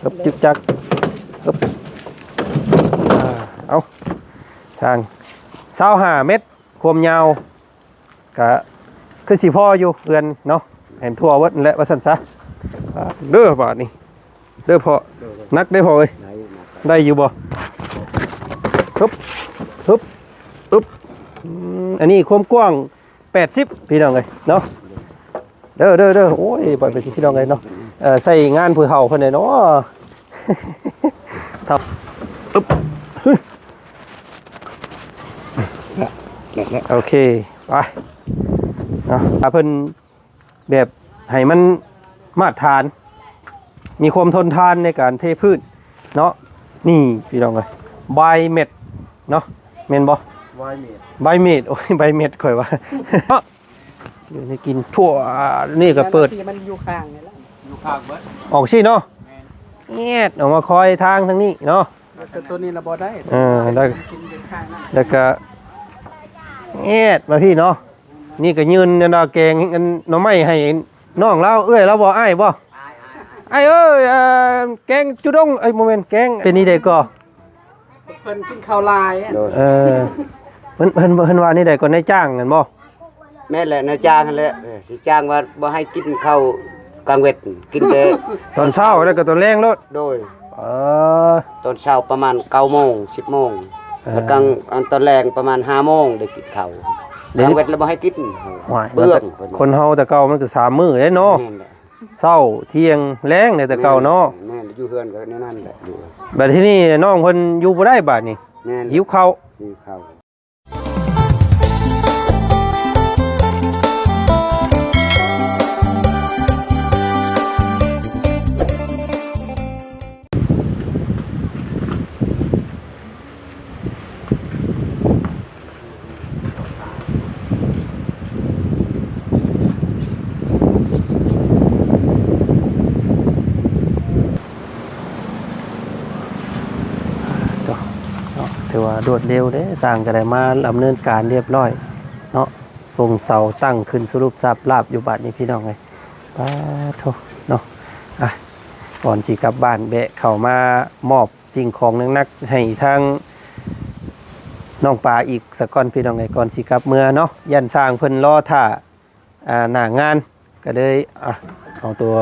ຮຶບ ຈຶກຈັກ ຮຶບ ອ່າ ເອົາ ສ້າງ ຊາວຫ້າເມັດ ຄວາມຍາວ ກະຄືຊິພໍຢູ່ເຮືອນເນາະ ໃຫ້ມັນທົ່ວເບິດນັ້ນແຫຼະ ວ່າຊັ້ນຊະ. ເດີບາດນີ້ ເດີພໍ່ ໜັກເດ້ພໍ່ເອີຍ ໄດ້ຢູ່ບໍ່? ຮຶບ ຮຶບ ອຶບ ອືມ ອັນນີ້ຄວາມກວ້າງ ແປດສິບ ພີ່ນ້ອງເອີຍເນາະ ເດີ ເດີ ເດີ. ໂອ້ຍ ປະເປັນພີ່ນ້ອງເອີຍເນາະ ເອີ ໃຊ້ງານຜູ້ເຖົ້າເພິ່ນເດ້ເນາະ ເຖົ້າ ອຶບ ໂອເຄ ໄປເນາະ ຖ້າເພິ່ນ ແບບໃຫ້ມັນມາດຖານ ມີຄວາມທົນທານໃນການເທພື້ນເນາະ. ນີ້ພີ່ນ້ອງເອີຍ ບາຍເມັດເນາະ ແມ່ນບໍ່? ບາຍເມັດ ບາຍເມັດ ໂອ້ຍ ບາຍເມັດຂ້ອຍວ່າເນາະ ຢູ່ໃນກິນທົ່ວ. ນີ້ກໍເປີດ ແຕ່ລະທີ່ມັນຢູ່ຂ້າງນີ້ແຫຼະ ຢູ່ຂ້າງເບິດ ອອກຊີ້ເນາະ ແມ່ນ ແອດອອກມາຄອຍທາງທາງນີ້ເນາະ. ແຕ່ຕົວນີ້ລະບໍ່ໄດ້ ເອີ ແລ້ວ ກິນຢູ່ຂ້າງນັ້ນ ແລ້ວກໍແອດມາພີ້ເນາະ. ນີ້ກໍຍື່ນອັນວ່າແກງອັນໜໍ່ໄມ້ໃຫ້ນ້ອງລາວ ເອື້ອຍລາວບໍ່ ອ້າຍບໍ່? ອ້າຍ ອ້າຍ ອ້າຍເອີຍ ເອີ ແກງຈຸດົງ ເອີຍ ບໍ່ແມ່ນ ແກງ ເປັນນີ້ໄດ້ກໍ ເພິ່ນກິນເຂົ້າຫຼາຍ ໂດຍ ເອີ ເພິ່ນ ເພິ່ນ ເພິ່ນວ່ານີ້ໄດ້ກໍ ນາຍຈ້າງຫັ້ນບໍ່? ແມ່ນແຫຼະ ນາຍຈ້າງຫັ້ນແຫຼະ ເອີ ຊິຈ້າງວ່າບໍ່ໃຫ້ກິນເຂົ້າກາງເວັນ ກິນແຕ່ຕອນເຊົ້າ ແລ້ວກໍຕອນແລງໂລດ ໂດຍ ເອີ ຕອນເຊົ້າປະມານເກົ້າໂມງ ສິບໂມງ ເອີ ແລ້ວກາງ ອັນຕອນແລງປະມານຫ້າໂມງໄດ້ກິນເຂົ້າ ເດ້ ກາງເວັນລະບໍ່ໃຫ້ກິນ ໂອ້ຍ ເບື້ອງ ຄົນເຮົາແຕ່ເກົ່າມັນກໍສາມມື້ເດ້ເນາະ ແມ່ນແຫຼະ ເຊົ້າ ທ່ຽງ ແລງເດ້ແຕ່ເກົ່າເນາະ ແມ່ນ ແມ່ນ ຢູ່ເຮືອນກໍແນວນັ້ນແຫຼະ ຢູ່ ບັດທີນີ້ນ້ອງເພິ່ນຢູ່ບໍ່ໄດ້ບາດນີ້ ແມ່ນ ຫິວເຂົ້າ ຫິວເຂົ້າ. ເນາະ ຖືວ່າລວດເລັວເດ້ ຊ່າງກໍໄດ້ມາດຳເນີນການລຽບລ້ອຍເນາະ ສົ່ງເສົາຕັ້ງຂຶ້ນສະຫຼຸບສັບລາບຢູ່ບາດນີ້ພີ່ນ້ອງເອີຍ ປາໂທເນາະ. ອ່ະ ກ່ອນຊິກັບບ້ານ ແວະເຂົ້າມາມອບສິ່ງຂອງໜັກໆໃຫ້ທາງນ້ອງປາອີກສາກ່ອນພີ່ນ້ອງເອີຍ ກ່ອນຊິກັບເມືອເນາະ ຢ້ານຊ່າງເພິ່ນລໍຖ້າ ອ່າ ໜ້າງານ ກໍເລີຍ ອ່ະ ເອົາຕົວ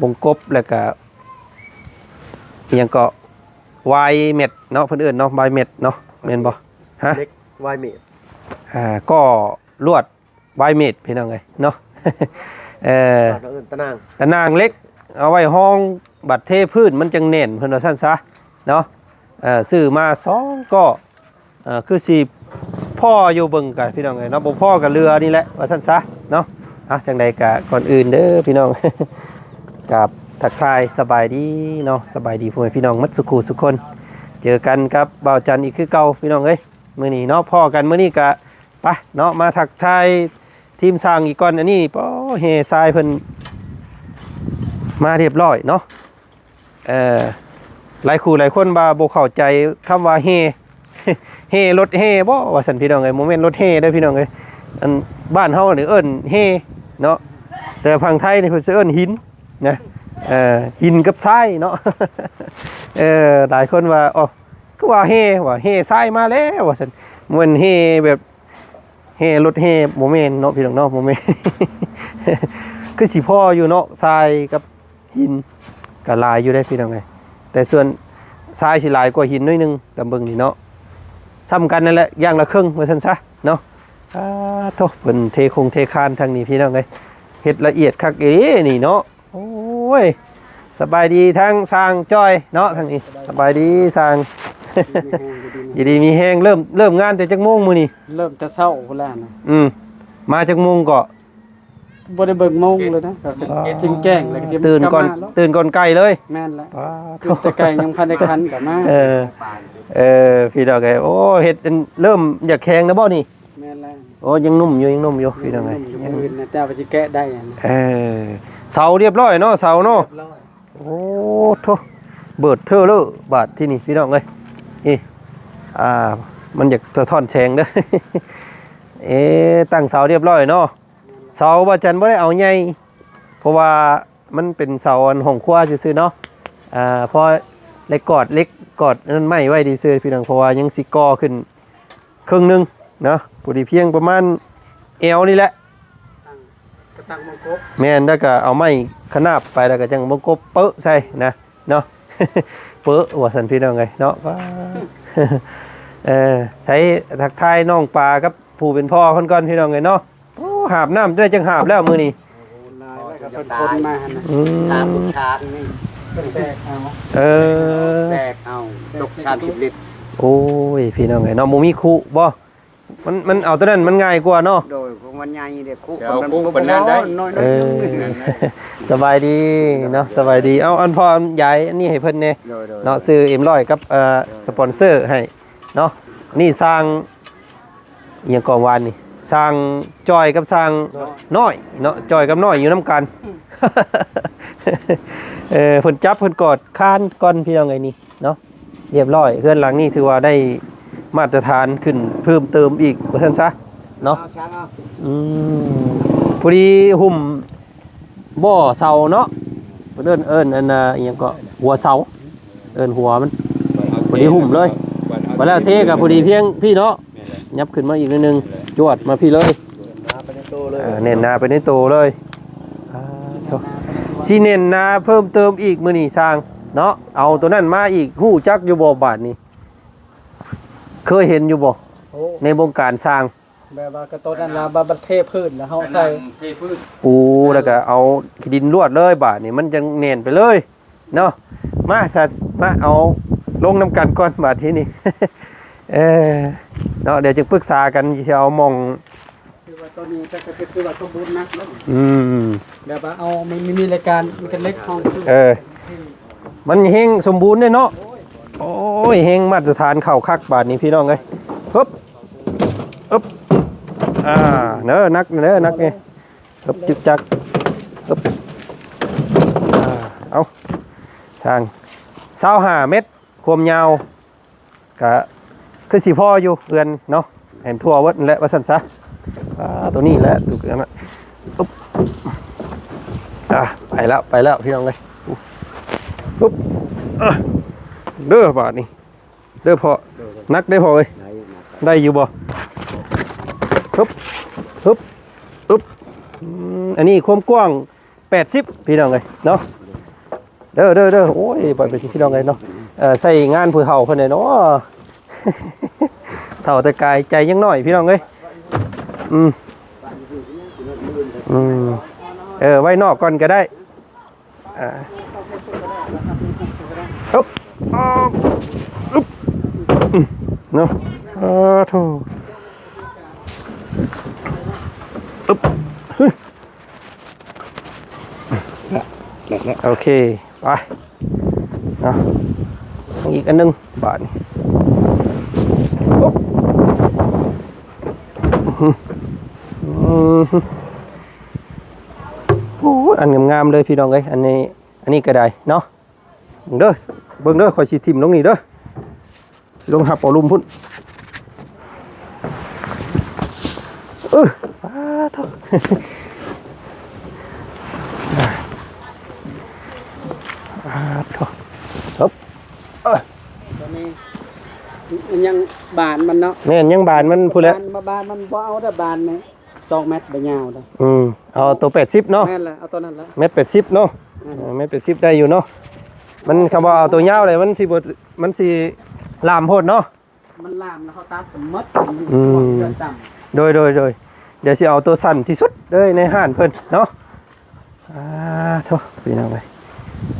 ວົງກົບ ແລ້ວກະ ອີ່ຫຍັງເກາະ ວາຍເມັດເນາະ ເພິ່ນເອີ້ນເນາະ ວາຍເມັດເນາະ ແມ່ນບໍ່? ຮະ? ເຫຼັກວາຍເມັດ ອ່າ ກໍລວດວາຍເມັດ ພີ່ນ້ອງເອີຍເນາະ ເອີ ເອີ້ນຕະໜ່າງ ຕະໜ່າງເຫຼັກ ເອົາໄວ້ຮອງ ບັດເທພື້ນມັນຈັ່ງແໜ້ນ ເພິ່ນວ່າຊັ້ນຊະເນາະ ເອີ ຊື້ມາສອງກໍ ເອີ ຄືຊິພໍຢູ່ ເບິ່ງກັນພີ່ນ້ອງເອີຍເນາະ ບໍ່ພໍກໍເຫຼືອນີ້ແຫຼະ ວ່າຊັ້ນຊະເນາະ. ເອົາ ຈັ່ງໃດກໍກ່ອນອື່ນເດີພີ່ນ້ອງ ກາບທັກທາຍສະບາຍດີເນາະ ສະບາຍດີພໍ່ແມ່ພີ່ນ້ອງໝົດສູ່ຄູ່ສູ່ຄົນ ເຈີກັນກັບບ່າວຈັນອີກຄືເກົ່າພີ່ນ້ອງເອີຍ ມື້ນີ້ເນາະ ພໍ້ກັນມື້ນີ້ກໍໄປເນາະ ມາທັກທາຍທີມຊ່າງອີກກ່ອນ. ອັນນີ້ ໂອ້ ແຫ່ຊາຍເພິ່ນມາຮຽບຮ້ອຍເນາະ. ເອີ ຫຼາຍຄູ່ຫຼາຍຄົນວ່າບໍ່ເຂົ້າໃຈຄຳວ່າແຫ່ ແຫ່ລົດແຫ່ບໍ່ ວ່າຊັ້ນພີ່ນ້ອງເອີຍ ບໍ່ແມ່ນລົດແຫ່ເດີພີ່ນ້ອງເອີຍ ອັນບ້ານເຮົານີ້ເອີ້ນແຫ່ເນາະ ແຕ່ຝັ່ງໄທນີ້ເພິ່ນຊິເອີ້ນຫີນນະ ເອີ ຫີນກັບຊາຍເນາະ ເອີ ຫຼາຍຄົນວ່າ ອໍ ຄືວ່າແຫ່ ວ່າແຫ່ຊາຍມາແລ້ວ ວ່າຊັ້ນ ບໍ່ແມ່ນແຫ່ແບບ ແຫ່ລົດແຫ່ ບໍ່ແມ່ນເນາະພີ່ນ້ອງເນາະ ບໍ່ແມ່ນ ຄືຊິພໍຢູ່ເນາະ ຊາຍກັບຫີນກໍຫຼາຍຢູ່ເດ້ພີ່ນ້ອງເອີຍ ແຕ່ສ່ວນຊາຍຊິຫຼາຍກວ່າຫີນໜ້ອຍໜຶ່ງ ຕາມເບິ່ງນີ້ເນາະ ສ່ຳກັນນັ້ນແຫຼະ ຢ່າງລະເຄິ່ງວ່າຊັ້ນຊະເນາະ. ອາໂທ້ ເພິ່ນເທຄົງເທຄານທາງນີ້ພີ່ນ້ອງເອີຍ ເຮັດລະອຽດຄັກອີ່ຫຼີນີ້ເນາະ. ໂອ້ຍ ສະບາຍດີທາງຊ່າງຈ້ອຍເນາະ ທາງນີ້ ສະບາຍດີຊ່າງ ຢູ່ດີມີແຮງ ເລີ່ມ ເລີ່ມງານແຕ່ຈັກໂມງມື້ນີ້? ເລີ່ມແຕ່ເຊົ້າພຸ້ນແຫຼະນະ. ອືມ ມາຈັກໂມງເກາະ? ບໍ່ໄດ້ເບິ່ງໂມງເລີຍນະ ກໍຄື ອໍ ແຈ້ງໆ ແລ້ວກໍຊິ ຕື່ນກ່ອນ ມາໂລດ ຕື່ນກ່ອນໄກ່ເລີຍ. ແມ່ນແຫຼະ ປາໂທ້ ຕື່ນແຕ່ໄກ່ຍັງບໍ່ທັນໄດ້ຂັນກໍມາ. ເອີ ເອີ ພີ່ນ້ອງເອີຍ ໂອ້ ເຮັດເລີ່ມຢາກແຂງແລ້ວບໍ່ນີ້? ແມ່ນແລ້ວ ໂອ້ ຍັງໜຸ່ມຢູ່ ຍັງໜຸ່ມຢູ່ພີ່ນ້ອງເອີຍ ຍັງໜຸ່ມຢູ່ ມື້ອື່ນນະເຈົ້າວ່າຊິແກະໄດ້ຫັ້ນ. ເອີ ເສົາຮຽບຮ້ອຍເນາະ ເສົາເນາະ ຮຽບຮ້ອຍ. ໂອ້ໂທ້ ເບີດເທີເລີບາດທີນີ້ພີ່ນ້ອງເອີຍ ນີ້ ອ່າ ມັນຢາກສະທ້ອນແສງເດີ. ເອີ ຕັ້ງເສົາຮຽບຮ້ອຍເນາະ ເສົາບ່າວຈັນບໍ່ໄດ້ເອົາໃຫຍ່ ເພາະວ່າ ມັນເປັນເສົາອັນຫ້ອງຄົວຊື່ໆເນາະ. ອ່າ ພໍໄດ້ກອດເຫຼັກກອດອັນນັ້ນໄມ້ໄວ້ຊື່ໆ ພີ່ນ້ອງ ເພາະວ່າຍັງຊິກໍ່ຂຶ້ນເຄິ່ງໜຶ່ງເນາະ ພໍດີພຽງປະມານແອວນີ້ແຫຼະ ຕັ້ງ ກໍຕັ້ງມົງກົບ ແມ່ນ ແລ້ວກໍເອົາໄມ້ຂະໜາບໄປ ແລ້ວກໍຈັ່ງມົງກົບເປິະໃສ່ນະ ເນາະ ເປິະວ່າຊັ້ນ ພີ່ນ້ອງເອີຍເນາະ ວ້າ ເອີ ໃສ ທັກທາຍນ້ອງປາກັບຜູ້ເປັນພໍ່ເພິ່ນກ່ອນ ພີ່ນ້ອງເອີຍເນາະ ໂອ້ ຫາບນ້ຳໄດ້ຈັກຫາບແລ້ວມື້ນີ້ ຫຼາຍໄວ້ກັບເພິ່ນຄົນມາຫັ້ນນະ ອືມ ຕາມລູກຊານນີ້ ເພິ່ນແບກເອົາ ເອີ ແບກເອົາ ຕົກສາມສິບລິດ ໂອ້ຍ ພີ່ນ້ອງເອີຍເນາະ ບໍ່ມີຄຸບໍ່? ມັນ ມັນເອົາຕົວນັ້ນມັນງ່າຍກວ່າເນາະ ໂດຍ ຂອງມັນໃຫຍ່ເດ້ ຄຸ ເອົາ ມັນ ຄຸປານນັ້ນໄດ້ ນ້ອຍໆ ເອີ ໜຶ່ງ ສະບາຍດີເນາະ ສະບາຍດີ ເອົາ ອັນພໍ່ ອັນຢາຍອັນນີ້ໃຫ້ເພິ່ນແດ່ ໂດຍໆ ເນາະ ຊື້ເອັມຮ້ອຍກັບ ເອີ ໂດຍ ສະປອນເຊີໃຫ້ເນາະ ນີ້ຊ່າງ ອີ່ຫຍັງກໍວານນີ້ ຊ່າງຈ້ອຍກັບຊ່າງນ້ອຍເນາະ ຈ້ອຍກັບນ້ອຍຢູ່ນຳກັນ ເອີ ເພິ່ນຈັບເພິ່ນກອດຄານກ່ອນ ພີ່ນ້ອງເອີຍນີ້ເນາະ ລຽບຮ້ອຍ ເຮືອນຫຼັງນີ້ຖືວ່າໄດ້ມາດຕະຖານຂຶ້ນເພີ່ມເຕີມອີກວ່າຊັ້ນຊະເນາະ ເອົາຊ່າງເອົາ ອືມ ພໍດີຫຸ້ມບໍ່ເສົາເນາະ ເພິ່ນເອີ້ນ ເອີ້ນອັນນ່າ ອີ່ຫຍັງກໍຫົວເສົາ ເອີ້ນຫົວມັນ ພໍດີຫຸ້ມເລີຍ ບາດແລ້ວເທກໍພໍດີພຽງພີ້ເນາະ ແມ່ນແຫຼະ ຫຍັບຂຶ້ນມາອີກໜ້ອຍໜຶ່ງ ແມ່ນແຫຼະ ຈວດມາພີ້ເລີຍ ແໜ້ນໜາໄປໃນໂຕເລີຍ ອ່າ ໂທ້ ຊິແໜ້ນໜາເພີ່ມເຕີມອີກມື້ນີ້ຊ່າງເນາະ ເອົາໂຕນັ້ນມາອີກ ຮູ້ຈັກຢູ່ບໍ່ບາດນີ້ ເຄີຍເຫັນຢູ່ບໍ່ ໂອ້ ໃນວົງການຊ່າງ ແບບວ່າກໍໂຕນັ້ນລະ ບາດ ບາດເທພື້ນແລ້ວເຮົາໃສ່ ເທພື້ນ ປູ ແລ້ວກໍເອົາຂີ້ດິນລວດເລີຍ ບາດນີ້ມັນຈັ່ງແໜ້ນໄປເລີຍເນາະ ມາຊະ ມາເອົາລົງນຳກັນກ່ອນບາດທີນີ້ ເອີ ເນາະ ດຽວຈຶ່ງປຶກສາກັນ ຊິເອົາໝ່ອງ ຄືວ່າໂຕນີ້ກໍ ກໍຄືວ່າສົມບູນໜັກແລ້ວ ອືມ ແບບວ່າເອົາ ມັນມີ ມີລາຍການ ມີແຕ່ເຫຼັກເຮົາ ເອີ ມັນແຮງສົມບູນເດ້ເນາະ ໂອ້ຍ ແຮງມາດຕະຖານເຂົ້າຄັກບາດນີ້ ພີ່ນ້ອງເອີຍ ຮຶບ ອຶບ ອ່າ ເດີ ໜັກເດີ ໜັກນີ້ ຮຶບ ຈຶກຈັກ ຮຶບ ອ່າ ເອົາ ຊ່າງ ຊາວຫ້າເມັດ ຄວາມຍາວ ກະຄືຊິພໍຢູ່ເຮືອນເນາະ ໃຫ້ມັນທົ່ວເບິດນັ້ນແຫຼະວ່າຊັ້ນຊະ ອ່າ ໂຕນີ້ແຫຼະ ຕຸກນັ້ນນະ ອຶບ ອ່າ ໄປແລ້ວ ໄປແລ້ວ ພີ່ນ້ອງເອີຍ ອຶບ ເດີ ບາດນີ້ ເດີພໍ່ ໜັກເດ້ພໍ່ເອີຍ ໄດ້ຢູ່ບໍ່ ຮຶບ ຮຶບ ອຶບ ອືມ ອັນນີ້ຄວາມກວ້າງ ແປດສິບ ພີ່ນ້ອງເອີຍເນາະ ເດີ ເດີ ເດີ ໂອ້ຍ ໄປ ໄປ ພີ່ນ້ອງເອີຍເນາະ ເອີ ໃຊ້ງານຜູ້ເຖົ້າເພິ່ນແຫຼະເນາະ ເຖົ້າແຕ່ກາຍ ໃຈຍັງນ້ອຍ ພີ່ນ້ອງເອີຍ ອືມ ອືມ ເອີ ໄວ້ນອກກ່ອນກໍໄດ້ ອ່າ ອຶບ ອອກ ອຶບ ອືມ ເນາະ ເອີ ໂທ້ ອຶບ ໂອເຄ ໄປເນາະ ອີກອັນໜຶ່ງບາດນີ້ ໂອ້ຍ ອັນງາມໆເລີຍພີ່ນ້ອງເອີຍ ອັນນີ້ ອັນນີ້ກໍໄດ້ເນາະ ເບິ່ງເດີ ເບິ່ງເດີ ຂ້ອຍຊິຖິ້ມລົງນີ້ເດີ ຊິລົງຮັບເອົາລຸ່ມພຸ້ນ ເອີ ປາດໂທ້ ປາດໂທ້ ເອີ ໂຕນີ້ມັນຍັງບານມັນເນາະ ແມ່ນ ຍັງບານມັນພຸ້ນແຫຼະ ບານ ບານມັນບໍ່ເອົາເດີ ບານນີ້ສອງແມັດບໍ່ຍາວເດີ ອືມ ເອົາໂຕແປດສິບເນາະ ແມ່ນແຫຼະ ເອົາໂຕນັ້ນແຫຼະ ແມັດແປດສິບເນາະ ແມ່ນແຫຼະ ເອີ ແມັດແປດສິບໄດ້ຢູ່ເນາະ ມັນ ຄຳວ່າເອົາໂຕຍາວເລີຍ ມັນຊິບໍ່ ມັນຊິລາມໂພດເນາະ ມັນລາມແລ້ວເຮົາຕັດໝົດ ອືມ ເລື່ອງຕ່ຳ ໂດຍ ໂດຍ ໂດຍ ດຽວຊິເອົາໂຕສັ້ນທີ່ສຸດເລີຍໃນຮ້ານເພິ່ນເນາະ ອ່າ ໂທ້ ພີ່ນ້ອງເອີຍ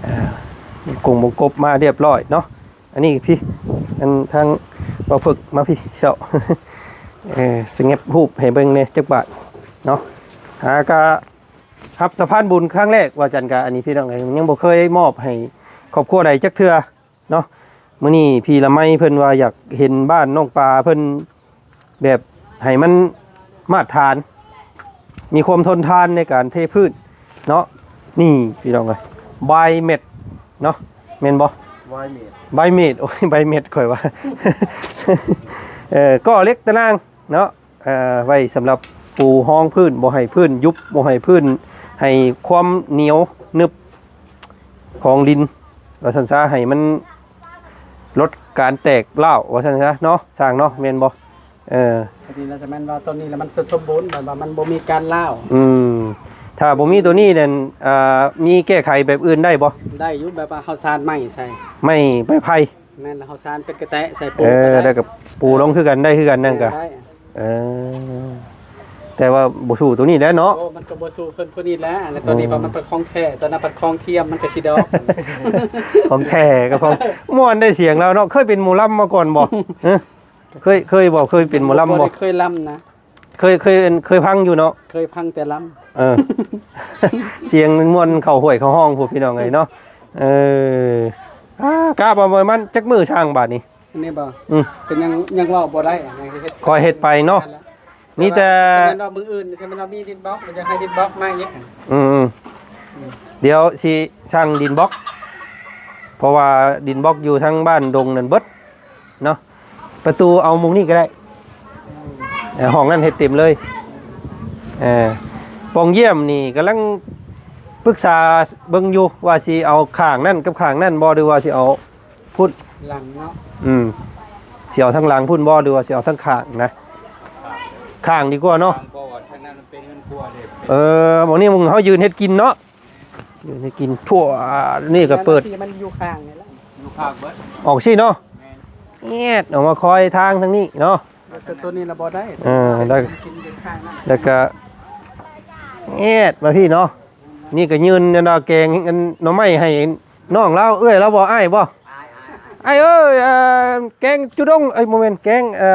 ອ່າ ກົງບົງກົບມາຮຽບຮ້ອຍເນາະ ອັນນີ້ພີ່ ອັນທາງບ່າວເພິກມາພີ່ເຈົ້າ ເອີ ສະແງບຮູບໃຫ້ເບິ່ງແດ່ຈັກບາດເນາະ ຫາກະຮັບສະພານບຸນຄັ້ງແລກ ວ່າຈັ່ງກະ ອັນນີ້ພີ່ນ້ອງເອີຍ ຍັງບໍ່ເຄີຍມອບໃຫ້ຄອບຄົວໃດຈັກເທື່ອ ເນາະ ມື້ນີ້ພີ່ລະໄມເພິ່ນວ່າຢາກເຫັນບ້ານນ້ອງປາເພິ່ນ ແບບໃຫ້ມັນມາດຖານ ມີຄວາມທົນທານໃນການເທພື້ນເນາະ ນີ້ພີ່ນ້ອງເອີຍ ບາຍເມັດເນາະ ແມ່ນບໍ່? ບາຍເມັດ ບາຍເມັດ ໂອ້ຍ ບາຍເມັດ ຂ້ອຍວ່າ ເອີ ກໍເຫຼັກຕະໜ່າງເນາະ ເອີ ໄວ້ສຳລັບປູຮອງພື້ນ ບໍ່ໃຫ້ພື້ນຍຸບ ບໍ່ໃຫ້ພື້ນ ໃຫ້ຄວາມໜຽວໜຶບຂອງດິນ ວ່າຊັ້ນຊະ ໃຫ້ມັນລົດການແຕກຮ້າວ ວ່າຊັ້ນຊະເນາະ ຊ່າງເນາະ ແມ່ນບໍ່? ເອີ ກໍດີແລ້ວ ແຕ່ແມ່ນວ່າຕອນນີ້ລະມັນສົມບູນ ແບບວ່າມັນບໍ່ມີການຮ້າວ. ອືມ ຖ້າບໍ່ມີໂຕນີ້ນັ້ນ ອ່າ ມີແກ້ໄຂແບບອື່ນໄດ້ບໍ່? ໄດ້ຢູ່ ແບບວ່າເຮົາສານໄມ້ໃສ່ ໄມ້ ໄມ້ໄຜ່. ແມ່ນ ແລ້ວເຮົາສານເປັນກະແຕະໃສ່ປູ ເອີ ກໍໄດ້ ແລ້ວກໍປູລົງຄືກັນ ໄດ້ຄືກັນນັ້ນກະ ເອີ ແຕ່ວ່າບໍ່ສູ້ໂຕນີ້ແຫຼະເນາະ. ໂອ້ ມັນກໍບໍ່ສູ້ເພິ່ນຜູ້ນີ້ແຫຼະ ແລ້ວໂຕນີ້ ເອີ ວ່າມັນເປັນຂອງແທ້ ໂຕນັ້ນເປັນຂອງທຽມ ມັນກໍຊິດອກ ຂອງແທ້ກັບຂອງ ມ່ວນໄດ໋ສຽງລາວເນາະ. ເຄີຍເປັນໝໍລຳມາກ່ອນບໍ່? ຮະ ເຄີຍ ເຄີຍບໍ່? ເຄີຍເປັນໝໍລຳບໍ່? ບໍ່ໄດ້ເຄີຍລຳນະ. ເຄີຍ ເຄີຍ ເຄີຍຟັງຢູ່ເນາະ? ເຄີຍຟັງແຕ່ລຳ. ເອີ ສຽງມ່ວນເຂົ້າຫ້ວຍເຂົ້າຮ່ອງພຸ້ນ ພີ່ນ້ອງເອີຍເນາະ. ເອີ ອາ ກະປະມານຈັກມື້ຊ່າງບາດນີ້? ອັນນີ້ບໍ່? ອືມ ເປັນຫຍັງ ຍັງເວົ້າບໍ່ໄດ້ ອັນນີ້ເຮັດ ຄ່ອຍເຮັດໄປເນາະ. ມີແຕ່ ແຕ່ວ່າມື້ອື່ນ ແຕ່ວ່າມີດິນບລັອກ ຢາກໃຫ້ດິນບລັອກມາອີກ. ອືມ ອືມ ດຽວຊິສັ່ງດິນບລັອກ ເພາະວ່າດິນບລັອກຢູ່ທາງບ້ານດົງນັ້ນເບິດເນາະ. ປະຕູເອົາໝ່ອງນີ້ກໍໄດ້ ເອີ ຫ້ອງນັ້ນເຮັດເຕັມເລີຍ. ເອີ ປ່ອງຢ້ຽມນີ້ກຳລັງປຶກສາເບິ່ງຢູ່ວ່າຊິເອົາຂ້າງນັ້ນກັບຂ້າງນັ້ນບໍ່ ຫຼືວ່າຊິເອົາພຸ້ນ ຫຼັງເນາະ. ອືມ ຊິເອົາທາງຫຼັງພຸ້ນບໍ່ ຫຼືວ່າຊິເອົາທາງຂ້າງນະ? ຂ້າງດີກວ່າເນາະ. ເອີ ໝ່ອງນີ້ໝ່ອງເຮົາຢືນເຮັດກິນເນາະ. ຢູ່ໃນກິນທົ່ວນີ້ກໍເປີດ ທີ່ມັນຢູ່ຂ້າງນີ້ແຫຼະ ຢູ່ຂ້າງເບິດ ອອກຊີ້ເນາະ. ແມ່ນ ແອດອອກມາຄອຍທາງທາງນີ້ເນາະ. ແຕ່ໂຕນີ້ລະບໍ່ໄດ້ ເອີ ແລ້ວ ກິນຢູ່ຂ້າງນັ້ນ ແລ້ວກໍແອດມາພີ້ເນາະ. ນີ້ກໍຍື່ນອັນວ່າແກງອັນໜໍ່ໄມ້ໃຫ້ນ້ອງລາວ ເອື້ອຍລາວບໍ່ ອ້າຍບໍ່? ອ້າຍ ອ້າຍເອີຍ ເອີ ແກງຈຸດົງ ເອີຍ ບໍ່ແມ່ນ ແກງ ເອີ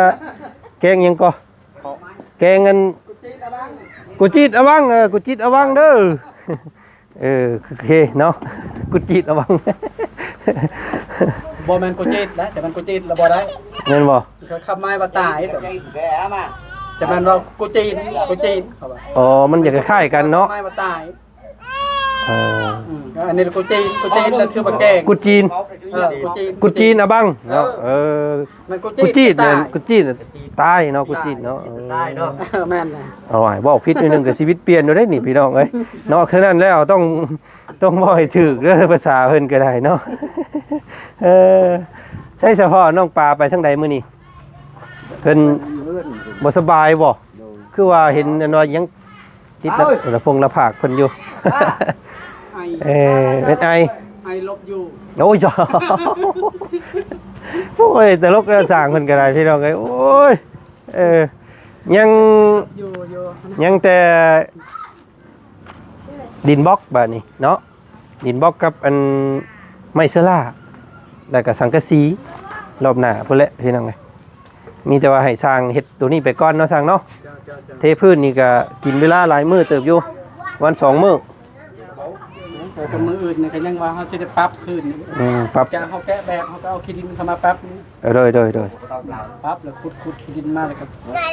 ແກງຫຍັງກໍ? ແກງອັນ ກູຈີດອະວັງ ເອີ ກູຈີດອະວັງເດີ. ເອີ ໂອເຄເນາະ ກູຈີດອະວັງ. ບໍ່ແມ່ນກູຈີດນະ ແຕ່ມັນກູຈີດລະບໍ່ໄດ້ ແມ່ນບໍ່? ເຂົາຄຳໝາຍວ່າຕາຍ ແຕ່ມັນວ່າກູຈີນ ກູຈີນ ເຂົາວ່າ. ອໍ ມັນຈະຄ້າຍໆກັນເນາະ ຄຳໝາຍວ່າຕາຍ. ເອີ ອືມ ອັນນີ້ກູຈີນ ກູຈີນລະຖືວ່າແກງ ກູຈີນ ເອີ ກູຈີນ ກູຈີນອະບັງເນາະ. ເອີ ເອີ ມັນກູຈີນ ກູຈີດ ຕາຍ ກູຈີດຕາຍເນາະ ກູຈີດເນາະ. ເອີ ຕາຍເນາະ ເອີ ແມ່ນນະ. ເອົາ ເວົ້າຜິດໜ້ອຍໜຶ່ງກໍຊີວິດປ່ຽນໂດດເດ້ນີ້ ພີ່ນ້ອງເອີຍເນາະ. ຄືນັ້ນແລ້ວຕ້ອງ ຕ້ອງເວົ້າໃຫ້ຖືກເດີ ພາສາເພິ່ນກໍໄດ້ເນາະ. ເອີ ໃສສະພໍ່ ນ້ອງປາໄປທາງໃດມື້ນີ້? ເພິ່ນບໍ່ສະບາຍບໍ່? ໂດຍ ຄືວ່າເຫັນອັນວ່າຍັງຕິດລະ ລະພົງລະພາກເພິ່ນຢູ່. ໄອ ເອີ ເປັນໄອ ໄອລົບຢູ່. ໂອ້ຍ ໂອ້ຍ ຕະຫຼົກນະ ຊ່າງເພິ່ນກໍໄດ້ ພີ່ນ້ອງເອີຍ. ໂອ້ຍ ເອີ ຍັງ ຢູ່ ຢູ່ ຍັງແຕ່ ດິນບລັອກບາດນີ້ເນາະ ດິນບລັອກກັບອັນໄມ້ເຊື້ອລາ ແລ້ວກໍສັງກະສີ ລອບໜ້າພຸ້ນແຫຼະ ພີ່ນ້ອງເອີຍ. ມີແຕ່ວ່າໃຫ້ຊ່າງເຮັດໂຕນີ້ໄປກ່ອນເນາະ ຊ່າງເນາະ. ເຈົ້າ ເຈົ້າ ເຈົ້າ ເທພື້ນນີ້ກໍກິນເວລາຫຼາຍມື້ເຕີບຢູ່ ວັນສອງມື້. ແຕ່ມື້ອື່ນນີ້ກໍຍັງວ່າເຮົາຊິໄດ້ປັບຄືນ. ອືມ ປັບ ຈາກເຮົາແກະແບບ ເຮົາກໍເອົາຂີ້ດິນເຂົ້າມາປັບນີ້. ເອີ ໂດຍ ໂດຍ ໂດຍ ປັບແລ້ວຂຸດ ຂຸດຂີ້ດິນມາ ແລ້ວກໍ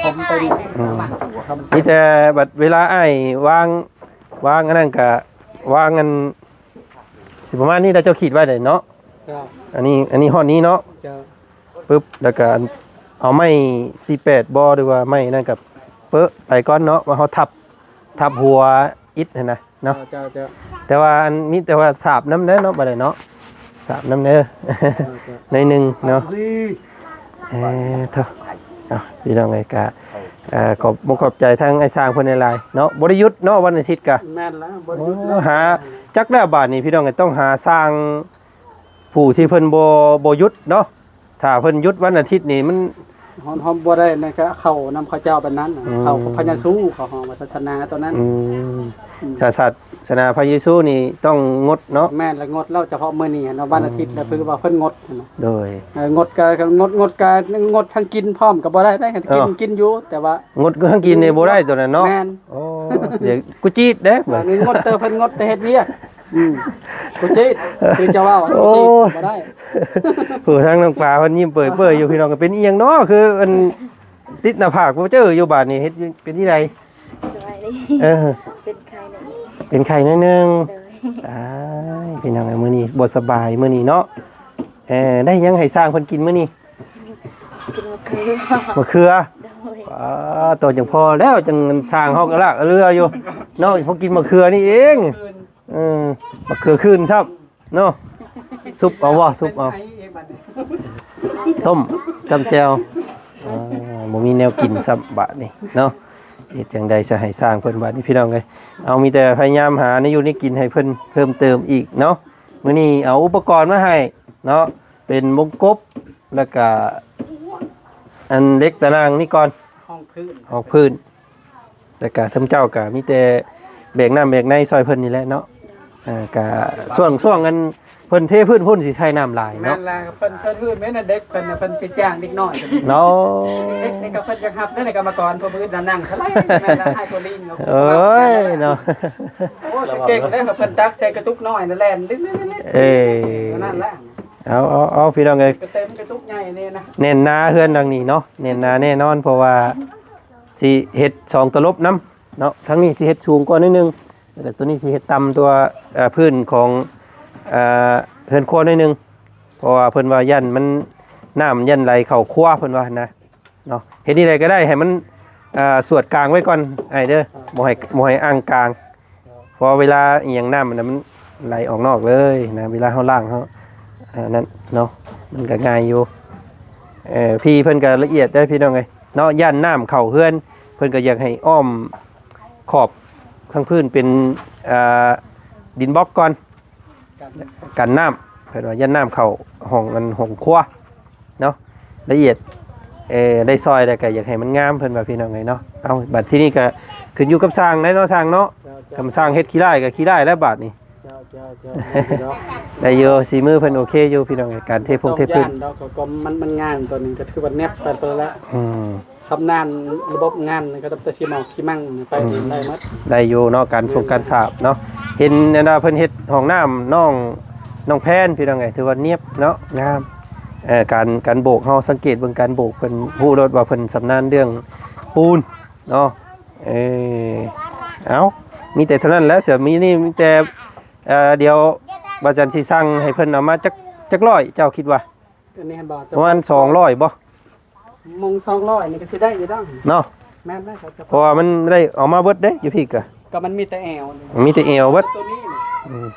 ຖົມໄປນີ້. ອືມ ມີແຕ່ບັດເວລາອ້າຍວາງ ວາງອັນນັ້ນກະວາງອັນ ຊິປະມານນີ້ລະ ເຈົ້າຂີດໄວ້ໄດ້ເນາະ. ເຈົ້າ ອັນນີ້ ອັນນີ້ຮອດນີ້ເນາະ. ເຈົ້າ ປຶບ ແລ້ວກະເອົາໄມ້ສີ່ແປດບໍ່ ຫຼືວ່າໄມ້ນັ້ນກະເປິະໄປກ່ອນເນາະ ວ່າເຮົາທັບ ທັບຫົວອິດຫັ້ນນະເນາະ. ເຈົ້າ ເຈົ້າ ເຈົ້າ ແຕ່ວ່າອັນ ມີແຕ່ວ່າສາບນຳແດ່ເນາະ ບາດໃດເນາະ ສາບນຳເດີ ເຈົ້າ ເຈົ້າ ໜ້ອຍໜຶ່ງເນາະ. ເອີ ເອີ ເຖິ ເອົາ ພີ່ນ້ອງເອີຍ ກະ ເອີ ຂອບ ຂອບໃຈທາງອ້າຍຊ່າງເພິ່ນຫຼາຍໆເນາະ. ບໍ່ໄດ້ຢຸດເນາະ ວັນອາທິດກະ. ແມ່ນແລ້ວ ບໍ່ໄດ້ຢຸດ. ໂອ້ ແລ້ວ ຫາຈັກແລ້ວບາດນີ້ ພີ່ນ້ອງເອີຍ ຕ້ອງຫາຊ່າງຜູ້ທີ່ເພິ່ນບໍ່ ບໍ່ຢຸດເນາະ. ຖ້າເພິ່ນຢຸດວັນອາທິດນີ້ມັນ ເຮົາ ເຮົາບໍ່ໄດ້ນັ້ນ ກະເຂົ້ານຳເຂົາເຈົ້າປານນັ້ນ. ອືມ ເຂົ້າພະຍາຊູ ເຂົາຮ້ອງວ່າສາສະໜາຕອນນັ້ນ. ອືມ ອືມ ຖ້າສາສະໜາພະເຢຊູນີ້ຕ້ອງງົດເນາະ. ແມ່ນລະ ງົດແລ້ວ ສະເພາະມື້ນີ້ຫັ້ນເນາະ ວັນອາທິດ ອືມ ລະຖືວ່າເພິ່ນງົດຫັ້ນນະ. ໂດຍ ເອີ ງົດກະ ງົດ ງົດກະ ງົດທັງກິນພ້ອມກະບໍ່ໄດ້ເດ້. ກິນ ເອີ ກິນຢູ່ ແຕ່ວ່າງົດທັງກິນນີ້ບໍ່ໄດ້ໂຕນັ້ນເນາະ. ແມ່ນ. ໂອ້ ດຽວກູຈີດເດ້ ອັນນີ້ງົດແຕ່ ເພິ່ນງົດແຕ່ເຮັດວຽກ. ອືມ ກູຈີດ ຄືຈະເວົ້າ ໂອ້ ກູຈີດບໍ່ໄດ້. ຜູ້ທາງນ້ອງປາເພິ່ນຍິ້ມເປີຍໆຢູ່ ພີ່ນ້ອງ. ເປັນອີ່ຫຍັງເນາະ ຄືອັນຕິດໜ້າຜາກບໍ່ເຈີຢູ່ບາດນີ້ ເຮັດເປັນທີ່ໃດ? ສະບາຍດີ. ເອີ ເປັນໄຂ້ໜ້ອຍໜຶ່ງ. ເປັນໄຂ້ໜ້ອຍໜຶ່ງ. ໂດຍ. ອ້າຍ ພີ່ນ້ອງເອີຍ ມື້ນີ້ບໍ່ສະບາຍມື້ນີ້ເນາະ. ເອີ ໄດ້ຫຍັງໃຫ້ຊ່າງເພິ່ນກິນມື້ນີ້? ກິນໝາກເຂືອ. ໝາກເຂືອ. ໂດຍ. ອາ ໂຕຈັ່ງພໍແລ້ວ ຈັ່ງຊ່າງເຮົາກະລາກອາເລືອຢູ່ເນາະ ພໍກິນໝາກເຂືອນີ້ເອງ. ເອີ ໝາກເຂືອຄືນຊ້ຳເນາະ. ຊຸບເອົາບໍ່? ຊຸບເອົາ. ຕົ້ມຈ້ຳແຈ່ວ. ອ່າ ບໍ່ມີແນວກິນຊ້ຳບາດນີ້ເນາະ. ເຮັດຈັ່ງໃດຊະໃຫ້ຊ່າງເພິ່ນບາດນີ້ພີ່ນ້ອງເອີຍ. ເອົາ ມີແຕ່ພະຍາຍາມຫາແນວຢູ່ແນວກິນໃຫ້ເພິ່ນເພີ່ມເຕີມອີກເນາະ. ມື້ນີ້ເອົາອຸປະກອນມາໃຫ້ເນາະ ເປັນວົງກົບ ແລ້ວກະອັນເຫຼັກຕາໜ່າງນີ້ກ່ອນ ຮອງພື້ນ ຮອງພື້ນ. ແຕ່ກະເທິງເຈົ້າກະມີແຕ່ແບກນ້ຳແບກໃນຊ່ອຍເພິ່ນນີ້ແຫຼະເນາະ. ອ່າ ກະຊ່ວງ ຊ່ວງອັນເພິ່ນເທພື້ນພຸ້ນຊິໃຊ້ນ້ຳຫຼາຍ ແມ່ ເນາະ ນລະ ເພິ່ນ ເພິ່ນ ເພິ່ນແມ່ນເດັກ ເພິ່ນ ເພິ່ນໄປຈ້າງເດັກນ້ອຍເນາະ. ເດັກນີ້ກໍເພິ່ນຢາກຮັບ ແລ້ວນີ້ກຳມະກອນ ເພິ່ນ ເພິ່ນນັ່ງເທົ່າໃດ ແມ່ນລະ ໃຫ້ໂຄລິນເນາະ. ເອີຍເນາະ ໂອ້ຍ ເກັ່ງເດ້ ເພິ່ນຕັກໃສ່ກະຕຸກນ້ອຍນະ ແລ່ນລິດໆໆ ເອີ ນັ້ນແຫຼະ. ເອົາ ເອົາ ເອົາ ພີ່ນ້ອງເອີຍ ກະເຕັມກະຕຸກໃຫຍ່ນີ້ນະ. ແໜ້ນໜາເຮືອນຫຼັງນີ້ເນາະ ແໜ້ນໜາແນ່ນອນ ເພາະວ່າຊິເຮັດສອງຕະຫຼົບນຳເນາະ. ທາງນີ້ຊິເຮັດສູງກວ່າໜ້ອຍໜຶ່ງ ແລ້ວກໍຕົວນີ້ຊິເຮັດຕ່ຳຕົວ ເອີ ພື້ນຂອງ ເອີ ເຮືອນຄົວໜ້ອຍໜຶ່ງ ເພາະວ່າເພິ່ນວ່າຢ້ານມັນ ນ້ຳມັນຢ້ານໄຫຼເຂົ້າຄົວ ເພິ່ນວ່າຫັ້ນນະເນາະ. ເຮັດນີ້ໃດກໍໄດ້ໃຫ້ມັນ ເອີ ສວດກາງໄວ້ກ່ອນອ້າຍເດີ ບໍ່ໃຫ້ ບໍ່ໃຫ້ອ່າງກາງ ເພາະເວລາອີ່ຫຍັງນ້ຳມັນ ມັນໄຫຼອອກນອກເລີຍນະ ເວລາເຮົາລ້າງເຮົາ ອັນນັ້ນເນາະ ມັນກໍງ່າຍຢູ່. ເອີ ພີເພິ່ນກໍລະອຽດເດ້ພີ່ນ້ອງເອີຍເນາະ ຢ້ານນ້ຳເຂົ້າເຮືອນ ເພິ່ນກໍຢາກໃຫ້ອ້ອມຂອບທາງພື້ນເປັນ ເອີ ດິນບລັອກກ່ອນ ກັນນ້ຳ ເພິ່ນວ່າຢ້ານນ້ຳເຂົ້າຫ້ອງ ອັນຫ້ອງຄົວເນາະ ລະອຽດ. ເອີ ໄດ້ຊ່ອຍແລ້ວກໍຢາກໃຫ້ມັນງາມ ເພິ່ນວ່າພີ່ນ້ອງເອີຍເນາະ. ເອົາ ບັດທີນີ້ກໍຂຶ້ນຢູ່ກັບຊ່າງໄດ໋ເນາະ ຊ່າງເນາະ. ເຈົ້າ ເຈົ້າ ຄຳຊ່າງເຮັດຂີ້ຮ້າຍກໍຂີ້ຮ້າຍແລ້ວບາດນີ້. ເຈົ້າ ເຈົ້າ ເຈົ້າ ໄດ້ຢູ່ ສີມືເພິ່ນໂອເຄຢູ່ພີ່ນ້ອງເອີຍ ການເທພົງເທພື້ນ ຕ້ອງຢ້ານດອກ ກໍມັນ ມັນງ່າຍ ຕອນນີ້ກໍຖືວ່າແນບໄປແລ້ວ. ອືມ ຊຳນານລະບົບງານນີ້ກໍຕັ້ງແຕ່ຊິມອກຊິມັງໄປ ອືມ ໄດ້ໝົດ ໄດ້ຢູ່ເນາະ ການສົງການສາບເນາະ. ເຫັນອັນວ່າເພິ່ນເຮັດຫ້ອງນ້ຳນ້ອງ ນ້ອງແພນ ພີ່ນ້ອງເອີຍ ຖືວ່ານຽບເນາະ ງາມ. ເອີ ການ ການໂບກ ເຮົາສັງເກດເບິ່ງການໂບກ ເພິ່ນຮູ້ໂລດວ່າເພິ່ນຊຳນານເລື່ອງປູນເນາະ. ເອີ ເອົາ ມີແຕ່ເທົ່ານັ້ນແຫຼະ ສະ ມີນີ້ມີແຕ່ ເອີ ດຽວບ່າວຈັນຊິສັ່ງໃຫ້ເພິ່ນເອົາມາຈັກ ຈັກຮ້ອຍ ເຈົ້າຄິດວ່າ? ອັນນີ້ຫັ້ນບໍ່? ປະມານສອງຮ້ອຍບໍ່? ມຸງສອງຮ້ອຍນີ້ກໍຊິໄດ້ຢູ່ດອກເນາະ. ແມ່ນແລ້ວ ເພາະວ່າມັນໄດ້ເອົາມາເບິດເດ້ ຢູ່ພີ້ກະ ກໍມັນມີແຕ່ແອວ ມີແຕ່ແອວເບິດ ຕົວນີ້. ອືມ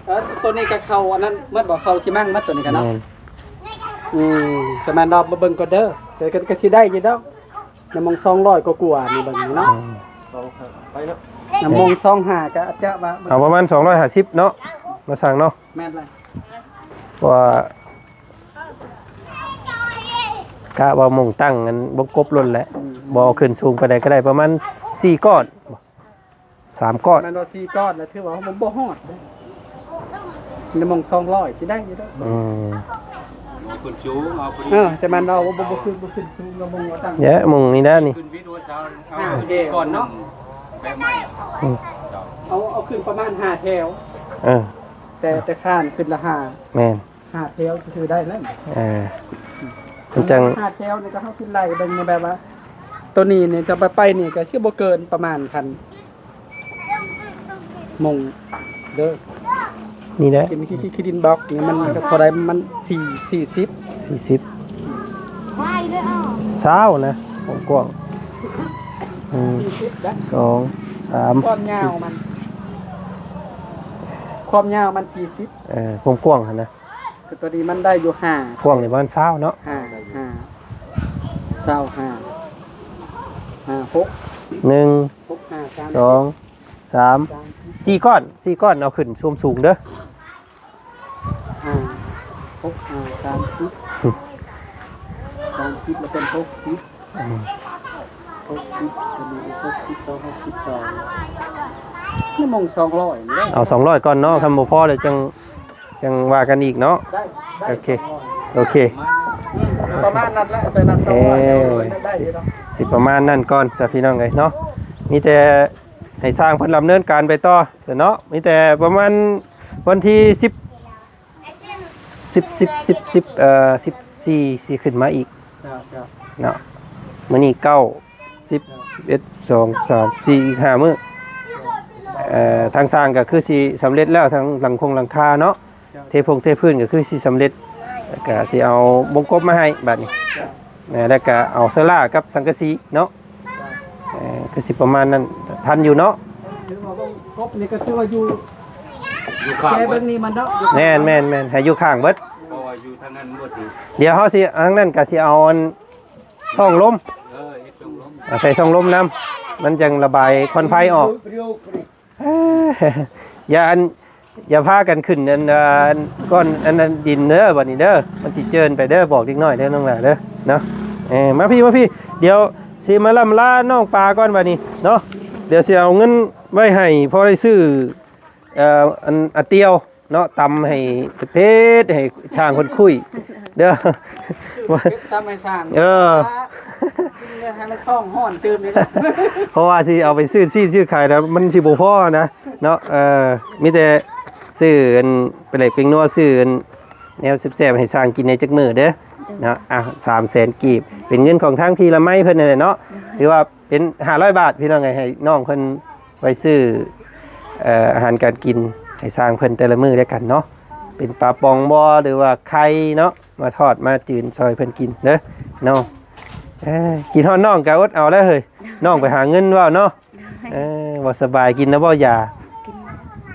ເອີ ຕົວນີ້ກໍເຂົ້າອັນນັ້ນໝົດບໍ່? ເຂົ້າຊິມັງໝົດຕົວນີ້ກໍເນາະ. ແມ່ນ ອືມ ສະແມ່ນດອກ ມາເບິ່ງກ່ອນເດີ ແຕ່ກໍ ກໍຊິໄດ້ຢູ່ດອກ ໃນມຸງສອງຮ້ອຍກວ່າໆນີ້ ເບິ່ງນີ້ເນາະ. ອືມ ໄປເນາະ ໃນມຸງສອງຫ້າກໍອາດຈະວ່າ ເອົາປະມານສອງຮ້ອຍຫ້າສິບເນາະ ມາສ້າງເນາະ. ແມ່ນແລ້ວ ເພາະວ່າ ກະວ່າໝ່ງຕັ້ງອັນບົງກົບໂລດແຫຼະ. ອືມ ບໍ່ເອົາຂຶ້ນສູງປານໃດກໍໄດ້ ປະມານສີ່ກ້ອນ ສາມກ້ອນ ແມ່ນວ່າສີ່ກ້ອນແລ້ວ ຖືວ່າມັນບໍ່ຮອດເດ້. ໃນໝ່ອງສອງຮ້ອຍຊິໄດ້ຢູ່ດອກ. ອືມ ເອົາຂຶ້ນສູງ ເອົາ ເອີ ແຕ່ແມ່ນວ່າບໍ່ ບໍ່ ບໍ່ຂຶ້ນ ບໍ່ຂຶ້ນສູງ ກໍບໍ່ວ່າຕັ້ງ ເຍ ໝ່ອງນີ້ນະນີ້ ຂຶ້ນວິດຫົວເສົາ ເອົາ ອ່າ ກ່ອນເນາະ ແບບໃໝ່. ອືມ ເອົາ ເອົາຂຶ້ນປະມານຫ້າແຖວ. ເອີ ແຕ່ ແຕ່ຄານຂຶ້ນລະຫ້າ ແມ່ນ ຫ້າແຖວຄືໄດ້ແລ້ວ. ເອີ ມັນຈັ່ງຫ້າແຖວນີ້ກໍເຮົາຄິດໄລ່ເບິ່ງແບບວ່າ ໂຕນີ້ນີ້ຈະໄປ ໄປນີ້ກໍຊິບໍ່ເກີນປະມານຄັນມຸງເດີ. ນີ້ແຫຼະ ທີ່ ທີ່ ທີ່ດິນບລັອກນີ້ມັນກໍເທົ່າໃດ ມັນສີ່ ສີ່ສິບ ສີ່ສິບ ຊາວນະ ກວ້າງໆ ໜຶ່ງ ສີ່ສິບນະ ສອງ ສາມ ຄວາມຍາວມັນ ຄວາມຍາວມັນສີ່ສິບ ເອີ ຄວາມກວ້າງຫັ້ນນະ ຄືຕົວນີ້ມັນໄດ້ຢູ່ຫ້າ ກວ້າງນີ້ປະມານຊາວເນາະ ຫ້າ ຫ້າ ຊາວຫ້າ ຫ້າ ຫົກ ໜຶ່ງ ຫົກ ຫ້າ ສາມ ສອງ ສາມ ສາມ ສີ່ກ້ອນ ສີ່ກ້ອນ ເອົາຂຶ້ນຊວມສູງເດີ ຫ້າ ຫົກ ຫ້າ ສາມສິບ ສາມສິບ ແລ້ວເປັນຫົກສິບ ອືມ ຫົກສິບ ຕົວນີ້ອີກຫົກສິບສອງ ຫົກສິບສາມ ໃນໝ່ອງສອງຮ້ອຍນີ້ແຫຼະ ເອົາສອງຮ້ອຍກ່ອນເນາະ ຄັນບໍ່ພໍແລ້ວຈັ່ງ ຈັ່ງວ່າກັນອີກເນາະ. ໄດ້ ໄດ້ ໂອເຄ ສອງຮ້ອຍ ໂອເຄ ປະມານນັ້ນແຫຼະ ໃສ່ນັ້ນ ເອີ ສອງຮ້ອຍ ໄດ້ຢູ່ດອກ ຊິປະມານນັ້ນກ່ອນຊະພີ່ນ້ອງເອີຍເນາະ. ມີແຕ່ໃຫ້ຊ່າງເພິ່ນດຳເນີນການໄປຕໍ່ຊະເນາະ ມີແຕ່ປະມານວັນທີສິບ ສິບ ສິບ ສິບ ສິບ ເອີ ສິບສີ່ ຊິຂຶ້ນມາອີກ ເຈົ້າ ເຈົ້າ ເນາະ. ມື້ນີ້ເກົ້າ ສິບ ສິບເອັດ ສິບສອງ ສິບສາມ ສິບສີ່ ອີກຫ້າມື້ ເອີ ທາງສ້າງກໍຄືຊິສຳເລັດແລ້ວ ທາງຫຼັງຄົງຫຼັງຄາເນາະ ເທພົງເທພື້ນກໍຄືຊິສຳເລັດ ແລ້ວກໍຊິເອົາວົງກົບມາໃຫ້ບາດນີ້ ເຈົ້າ ແລ້ວກໍເອົາເຊີລາກັບສັງກະສີເນາະ ເອີ ຄືຊິປະມານນັ້ນ ທັນຢູ່ເນາະ. ຖືວ່າວົງກົບນີ້ກໍຖືວ່າຢູ່ ຢູ່ຂ້າງ ແຈເບິ່ງນີ້ມັນເນາະ ແມ່ນໆໆ ໃຫ້ຢູ່ຂ້າງເບິດ ເພາະວ່າຢູ່ທາງນັ້ນບໍ່ຖືກ ດຽວເຮົາຊິ ທາງນັ້ນກໍຊິເອົາອັນຊ່ອງລົມ ເອີ ເຮັດຊ່ອງລົມ ອາ ໃສ່ຊ່ອງລົມນຳ ມັນຈັ່ງລະບາຍຄວັນໄຟອອກ. ຢ່າອັນ ຢ່າພາກັນຂຶ້ນອັນ ອັນ ກ້ອນອັນນັ້ນດິນເດີ ບັດນີ້ເດີ ມັນຊິເຈີນໄປເດີ ບອກເດັກນ້ອຍເດີ ນ້ອງຫຼ້າເດີ ເນາະ. ເອີ ມາພີ້ ມາພີ້ ດຽວຊິມາລ່ຳລານ້ອງປາກ່ອນບັດນີ້ເນາະ ດຽວຊິເອົາເງິນໄວ້ໃຫ້ພໍໄດ້ຊື້ ເອີ ອັນ ອາຕຽວ ເນາະ ຕຳໃຫ້ເຜັດ ໃຫ້ຊ່າງເພິ່ນຄຸຍເດີ ເຮັດຕຳໃຫ້ຊ່າງ ເອີ ກິນເລີຍໃຫ້ມັນທ້ອງຮ້ອນຕື່ມນີ້ແຫຼະ ເພາະວ່າຊິເອົາໄປຊື້ຊີ້ນຊື້ຂາຍແລ້ວມັນຊິບໍ່ພໍນະເນາະ. ເອີ ມີແຕ່ຊື້ອັນ ປາແດກແປ້ງນົວ ຊື້ອັນແນວແຊບໆໃຫ້ຊ່າງກິນແດ່ຈັກມື້ເດີເນາະ. ອ່ະ ສາມແສນກີບ ເປັນເງິນຂອງທາງພີ່ລະໄມເພິ່ນນັ້ນແຫຼະເນາະ ຖືວ່າ ເປັນຫ້າຮ້ອຍບາດ ພີ່ນ້ອງເອີຍ ໃຫ້ນ້ອງເພິ່ນໄວ້ຊື້ ເອີ ອາຫານການກິນໃຫ້ຊ່າງເພິ່ນແຕ່ລະມື້ແລ້ວກັນເນາະ. ເປັນປາປອງບໍ ຫຼືວ່າໄຂ່ເນາະ ມາທອດມາຈືນຊ່ອຍເພິ່ນກິນເດີນ້ອງ. ເອີ ກິນຮອດນ້ອງກໍອົດເອົາແລ້ວເຮີ້ຍ ນ້ອງໄປຫາເງິນເວົ້າເນາະ. ເອີ ບໍ່ສະບາຍ ກິນແລ້ວບໍ່ຢາ? ກິນ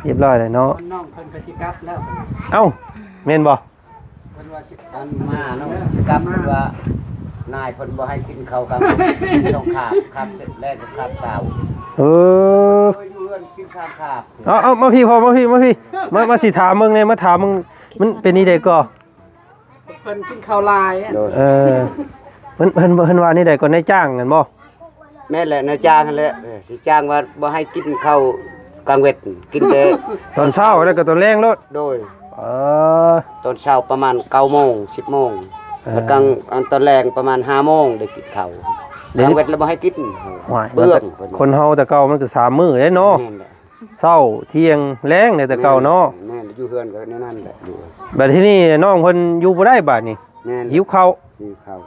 ຮຽບຮ້ອຍແລ້ວເນາະ. ນ້ອງເພິ່ນກໍຊິກັບແລ້ວ. ເອົ້າ ແມ່ນບໍ່? ເພິ່ນວ່າຊິ ອັນມາເນາະ ຊິກັບ ເພິ່ນວ່ານາຍເພິ່ນບໍ່ໃຫ້ກິນເຂົ້າກາງວັນ ສອງຄາບ ຄາບເສັດແລງກັບຄາບເຊົ້າ. ເອີ ຢູ່ເຮືອນກິນສາມຄາບ. ເອົາ ເອົາ ມາພີ້ພໍ່ ມາພີ້ ມາພີ້ ມາ ມາຊິຖາມເບິ່ງແດ່ ມາຖາມເບິ່ງ ມັນເປັນນີ້ໃດກໍ? ເພິ່ນກິນເຂົ້າຫຼາຍ. ໂດຍ ເອີ ເພິ່ນ ເພິ່ນ ເພິ່ນວ່ານີ້ໃດກໍ ນາຍຈ້າງຫັ້ນບໍ່? ແມ່ນແຫຼະ ນາຍຈ້າງຫັ້ນແຫຼະ ເອີ ຊິຈ້າງວ່າບໍ່ໃຫ້ກິນເຂົ້າກາງເວັນ ກິນແຕ່ຕອນເຊົ້າ ແລ້ວກໍຕອນແລງໂລດ. ໂດຍ ເອີ ຕອນເຊົ້າປະມານເກົ້າໂມງ ສິບໂມງ ເອີ ແລ້ວກາງ ອັນຕອນແລງປະມານຫ້າໂມງໄດ້ກິນເຂົ້າ. ກາງເວັນແລ້ວບໍ່ໃຫ້ກິນ. ໂອ້ຍ ເບື້ອງ ຄົນເຮົາແຕ່ເກົ່າມັນກໍສາມມື້ເດ້ເນາະ. ແມ່ນແຫຼະ ເຊົ້າ ທ່ຽງ ແລງ ແຕ່ເກົ່າເນາະ. ແມ່ນ ຢູ່ເຮືອນກໍແນວນັ້ນແຫຼະ ຢູ່ ບັດທີນີ້ນ້ອງເພິ່ນຢູ່ບໍ່ໄດ້ບາດນີ້. ແມ່ນ ຫິວເຂົ້າ ຫິວເຂົ້າ.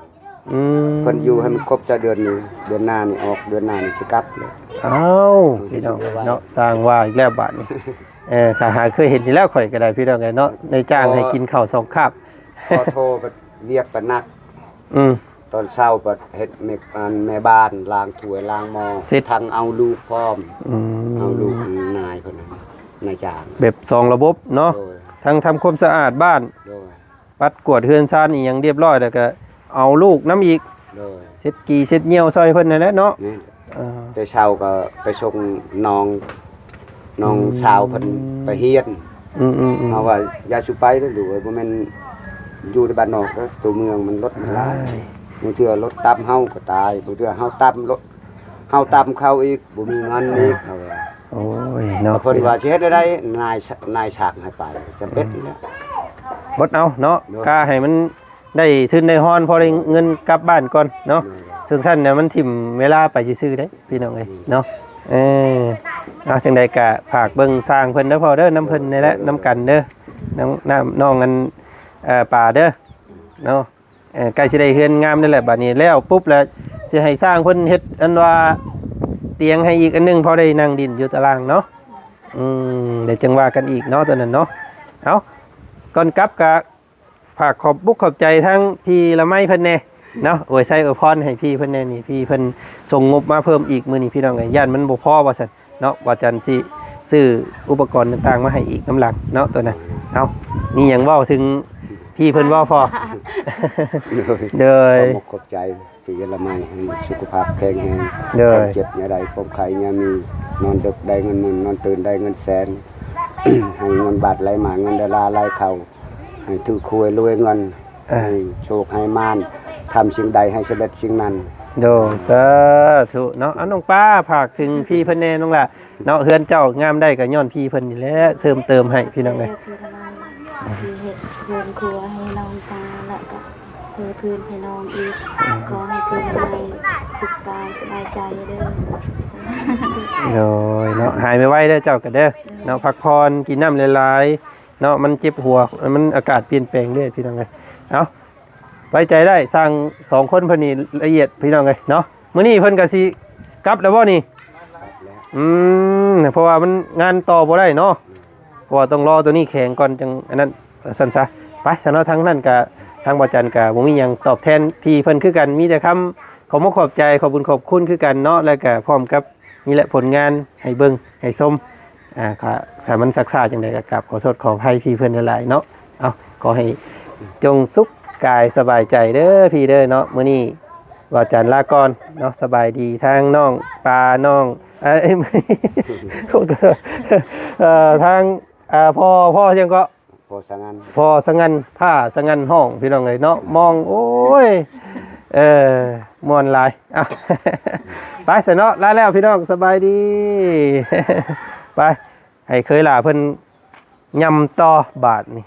ອືມ ເພິ່ນຢູ່ໃຫ້ມັນຄົບຊະເດືອນນີ້ ເດືອນໜ້ານີ້ອອກ ເດືອນໜ້ານີ້ຊິກັບເລີຍ. ອ້າວ ພີ່ນ້ອງເນາະ ຊ່າງວ່າອີກແລ້ວບາດນີ້. ເອີ ຂ້າຫາເຄີຍເຫັນຢູ່ແລ້ວ ຂ້ອຍກໍໄດ້ ພີ່ນ້ອງເອີຍເນາະ ນາຍຈ້າງໃຫ້ກິນເຂົ້າສອງຄາບ. ຂໍໂທ ບັດວຽກກໍໜັກ. ອືມ ຕອນເຊົ້າບັດເຮັດແມ່ ອັນແມ່ບ້ານ ລ້າງຖ້ວຍລ້າງໝໍ້ ເຊັດຖັງເອົາລູກພ້ອມ. ອືມ ເອົາລູກນາຍເພິ່ນນະ ນາຍຈ້າງ ແບບສອງລະບົບເນາະ. ໂດຍ ທັງທຳຄວາມສະອາດບ້ານ. ໂດຍ ປັດກວາດເຮືອນຊານອີ່ຫຍັງຮຽບຮ້ອຍ ແລ້ວກໍເອົາລູກນຳອີກ. ໂດຍ ເຊັດກີ່ເຊັດຍ່ຽວຊ່ອຍເພິ່ນນັ້ນແຫຼະເນາະ. ແມ່ນ ເອີ ແຕ່ເຊົ້າກໍໄປສົ່ງນ້ອງ ນ້ອງ ອືມ ສາວເພິ່ນໄປຮຽນ. ອືມໆໆ ເຮົາວ່າຢ່າສູ່ໄປເດີລູກເອີຍ ບໍ່ແມ່ນຢູ່ໃນບ້ານນອກເດີ ໂຕເມືອງມັນລົດມັນຫຼາຍ. ບາງເທື່ອລົດຕຳເຮົາກໍຕາຍ ບາງເທື່ອເຮົາຕຳລົດ ເຮົາຕຳເຂົາອີກ ບໍ່ມີເງິນອີກ ເຮົາວ່າ. ໂອ້ຍເນາະ ເພິ່ນວ່າຊິເຮັດແນວໃດ ນາຍ ນາຍສັ່ງໃຫ້ໄປ ຈຳເປັນແລ້ວ ອືມ ອົດເອົາເນາະ. ໂດຍ ກະໃຫ້ມັນ ໄດ້ທຶນໄດ້ຮອນ ພໍໄດ້ເງິນກັບບ້ານກ່ອນເນາະ. ໂດຍ ເຊິ່ງຊັ້ນນະ ມັນຖິ້ມເວລາໄປຊື່ໆເດ້ ພີ່ນ້ອງເອີຍ ອືມ ເນາະ. ເອີ ເອົາ ຈັ່ງໃດກະຝາກເບິ່ງຊ່າງເພິ່ນເດີພໍ່ເດີ ນຳເພິ່ນນີ້ແຫຼະ ໂດຍ ນຳກັນເດີ ນ້ອງ ນ້ອງ ນ້ອງອັນ ເອີ ປາເດີເນາະ. ເອີ ໃກ້ຊິໄດ້ເຮືອນງາມນັ້ນແຫຼະ ບາດນີ້ແລ້ວປຸບແລ້ວ ຊິໃຫ້ຊ່າງເພິ່ນເຮັດອັນວ່າຕຽງໃຫ້ອີກອັນໜຶ່ງ ພໍໄດ້ນັ່ງດິນຢູ່ຕາລ່າງເນາະ. ອືມ ດຽວຈັ່ງວ່າກັນອີກເນາະ ໂຕນັ້ນເນາະ. ເອົາ ກ່ອນກັບກະ ຝາກຂອບບຸກຂອບໃຈທາງພີ່ລະໄມເພິ່ນແດ່ເນາະ ອວຍໄຊອວຍພອນໃຫ້ພີ່ເພິ່ນແດ່ນີ້ ພີ່ເພິ່ນສົ່ງງົບມາເພີ່ມອີກມື້ນີ້ ພີ່ນ້ອງເອີຍ ຢ້ານມັນບໍ່ພໍວ່າຊັ້ນເນາະ ວ່າຈັນຊິຊື້ອຸປະກອນຕ່າງໆມາໃຫ້ອີກນຳຫຼັງເນາະ ໂຕນັ້ນ. ເອົາ ມີຫຍັງເວົ້າເຖິງພີ່ເພິ່ນບໍ່ພໍ່? ໂດຍ ໂດຍ ຂອບອົກຂອບໃຈ ທີ່ລະໄມໃຫ້ສຸຂະພາບແຂງແຮງ ໂດຍ ຄວາມເຈັບຢ່າໄດ້ ຄວາມໄຂ້ຢ່າມີ ນອນດຶກໄດ້ເງິນໝື່ນ ນອນຕື່ນໄດ້ເງິນແສນ ໃຫ້ເງິນບາດໄຫຼມາ ເງິນດອລາໄຫຼເຂົ້າ ໃຫ້ຖືກຫວຍລວຍເງິນ ເອີ ໃຫ້ໂຊກໃຫ້ໝານ ທຳສິ່ງໃດໃຫ້ສຳເລັດສິ່ງນັ້ນ. ໂດຍ ສາທຸເນາະ. ເອົາ ນ້ອງປາ ຝາກເຖິງພີ່ເພິ່ນແດ່ນ້ອງຫຼ້າເນາະ ເຮືອນເຈົ້າງາມໄດ້ກໍຍ້ອນພີ່ເພິ່ນນີ້ແຫຼະ ເສີມເຕີມໃຫ້ ພີ່ນ້ອງເອີຍ ທີ່ເຮັດເຮືອນຄົວໃຫ້ນ້ອງປາ ແລ້ວກໍ ເພື່ອພື້ນໃຫ້ນ້ອງອີກ ອືມ ຂໍໃຫ້ເພິ່ນໃຫ້ສຸກກາຍສະບາຍໃຈເດີ. ໂດຍເນາະ ຫາຍໄວໆເດີເຈົ້າກໍເດີ ໂດຍ ເນາະ ພັກຜ່ອນ ກິນນ້ຳຫຼາຍໆເນາະ ມັນເຈັບຫົວ ມັນອາກາດປ່ຽນແປງເລື້ອຍ ພີ່ນ້ອງເອີຍ. ເອົາ ໄວ້ໃຈໄດ້ ຊ່າງສອງຄົນເພິ່ນນີ້ລະອຽດ ພີ່ນ້ອງເອີຍເນາະ. ມື້ນີ້ເພິ່ນກໍຊິກັບແລ້ວບໍ່ນີ້? ອືມ ເພາະວ່າມັນງານຕໍ່ບໍ່ໄດ້ເນາະ ເພາະວ່າຕ້ອງລໍໂຕນີ້ແຂງກ່ອນ ຈັ່ງອັນນັ້ນ ຊັ້ນຊະ. ໄປຊະເນາະ ທາງນັ້ນກະ ທາງບ່າວຈັນກະບໍ່ມີຫຍັງຕອບແທນພີ່ເພິ່ນຄືກັນ ມີແຕ່ຄຳຂອບມຸກຂອບໃຈ ຂອບບຸນຂອບຄຸນຄືກັນເນາະ ແລະກະພ້ອມກັບນີ້ແຫຼະ ຜົນງານໃຫ້ເບິ່ງໃຫ້ຊົມ ອ່າ ຖ້າ ຖ້າມັນຊັກຊ້າຈັ່ງໃດກໍກາບຂໍໂທດຂໍອະໄພພີ່ເພິ່ນຫຼາຍໆເນາະ. ເອົາ ຂໍໃຫ້ຈົ່ງສຸກກາຍສະບາຍໃຈເດີພີ່ເດີເນາະ. ມື້ນີ້ບ່າວຈັນລາກ່ອນເນາະ. ສະບາຍດີທາງນ້ອງປາ ນ້ອງ ເອີ ເອີ ທາງ ເອີ ພໍ່ ພໍ່ຫຍັງເກາະ? ພໍ່ສະຫງັນ ພໍ່ສະຫງັນ ພ້າສະຫງັນຮ້ອງ ພີ່ນ້ອງເອີຍເນາະ. ມອງ ໂອ້ຍ ເອີ ມ່ວນຫຼາຍ. ອ່ະ ໄປຊະເນາະ ລາແລ້ວພີ່ນ້ອງ ສະບາຍດີ. ໄປ ໃຫ້ເຄີຍຫຼ້າເພິ່ນຍຳຕໍ່ບາດນີ້.